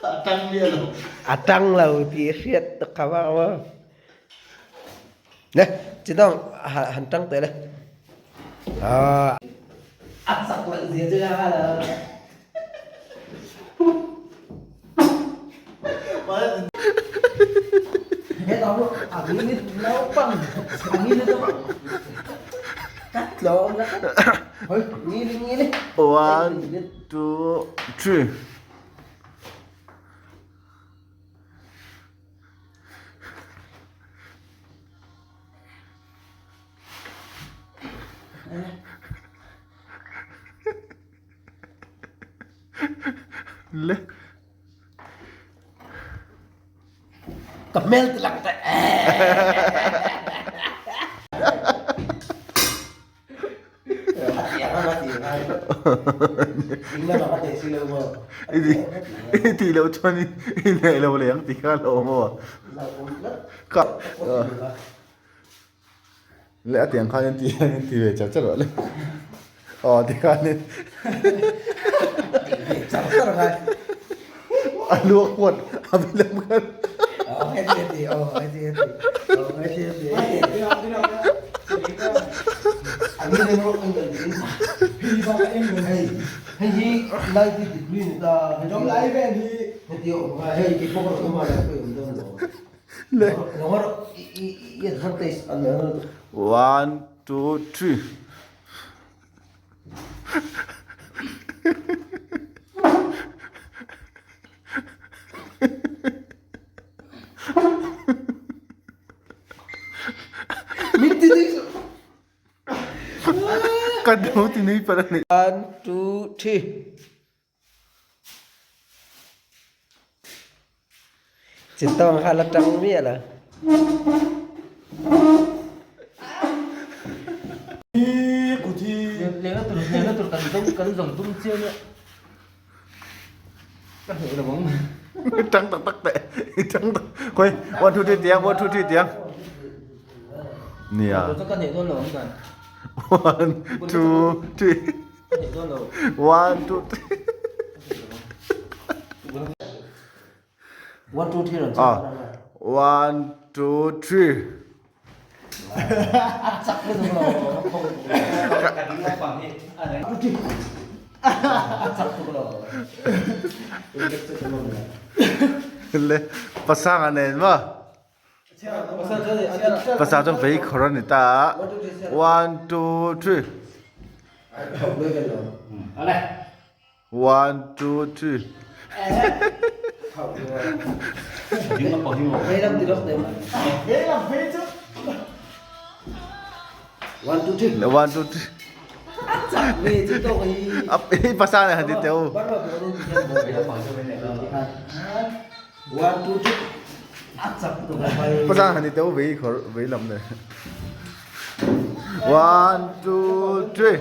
A tang miah lo. A tang lo ti hriat tuk kha va maw. Le, chidong han tang te le. Ah. A chak loh zia chu ka lo. One, two, three. Le. Ka hmel ti lang teh. I tih loh chuan i hneh lo leh ang tih kha a lo awm aw. Ka Le a tiang khan in ti in ti ve char char rawh le. Aw ti khan in. Char char ngai. A luak huat a bi lam khan. Aw heti heti aw heti heti aw heti heti. Hei hi 90 degree ni ta. Heti awm ngai hei ti pawh ka awm a la awm dawn lo. One, two, three. Ka no ti nui palh a ni. One, two, three. Chitawng kha la tang miah lo. Tang tak tak teh. Tang tak. Khoi, one two three tiang, one two three tiang. Nia. One two three. One, two, three. One, two, three. Ah, one, two, three. Le pasanga nen ma. Pasa chuan vei khawr a ni ta a, one two three one two three one two three pasa nen han ti teh u. Pasang han ni teuh vei khawr vei lam le. One two three.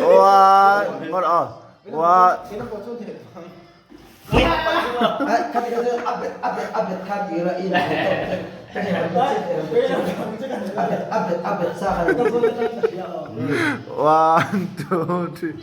One one oh one. One two three.